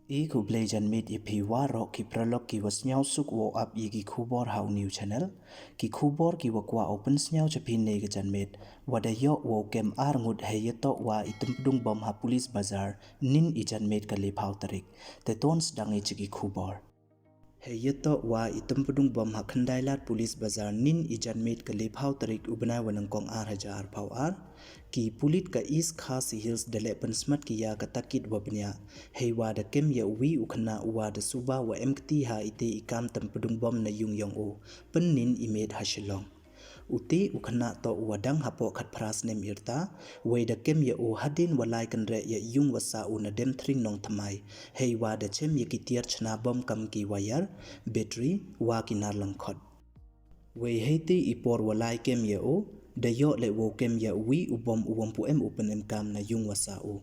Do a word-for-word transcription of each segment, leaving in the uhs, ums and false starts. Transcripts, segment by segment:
I khublei janmiet ya phi waroh ki paralok ki wa sniawsuk wow ap ya ki khubor ha u new channel. Ki khubor ki wa kwah u pynsniaw cha phi ne ka janmiet, wa da yoh wow kem ar ngut hei yatoh wa i tympdung bom ha Police Bazar nin i janmiet ka le phaw tarik. Te ton sdang i cha ki khubor. Hei yatoh wa i tympdung bom ha Khyndai Lad Police Bazar nin i janmiet ka le phaw tarik u bnai wa nyngkong ar hajar ar phaw ar. Ki pulit ka East Khasi Hills da leh pynsmat ki ya ka takit wa bniah, hei wa da kem ya u wi u khynnah u wa da suba wa em kti ha ite i kam tympdung bom na yung yong u, pynnin i miet ha Shillong. Ute u khynnah toh u wa dang hapoh khatphra snem yrta, wei da kem ya u hadien wa lai kynreh ya yung wa sah u na Demthring Nongthymmai, hei wa da chem ya ki tiar chna bom kam ki wire, battery, wa ki nar langkhot. Wei heite i por wa lai kem ya u, da yoh leh wow kem ya u wi u bom u wampu em u pynemkam na yung wa sah u.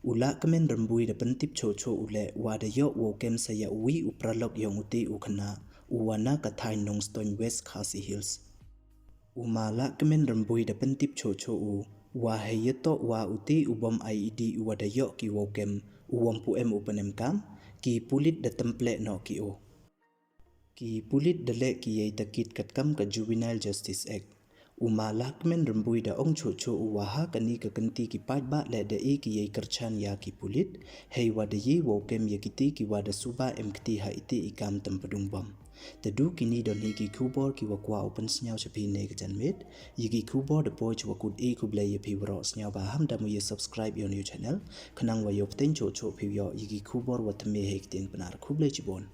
U Lahkmen Rymbui da pyntip choh choh u leh wa da yoh wow kem sa ya u wi u paralok yong ute u khynnah, u wa na ka thaiñ Nongstoiñ, West Khasi Hills. U Ma Lahkmen Rymbui da pyntip choh choh u wa hei yatoh wa ute u bom I E D u wa da yoh ki wow kem u wampu em u pynemkam, ki pulit da tympleh noh ki u. Ki pulit da leh ki yei takit katkam ka Juvenile Justice Act. U Ma Lahkmen Rymbui da ong choh choh u wa ha kani ka kynti ki paidbah leh da e ki yei kyrchan ya ki pulit, hei wa da ye wow kem ya kite ki wa da suba em kti ha ite i kam tympdung bom. Te du kini don hi ki khubor ki wa kwah u pynsniaw cha phi ne ka janmiet. Ya ki khubor da poi cha wa kut, i khublei ya phi waroh. Sniawbha ham da mu ya subscribe ya u new channel, khnang wa yoh pteng choh choh phi yoh ya ki khubor wa thymme hei ktien Pnar. Khublei chibun.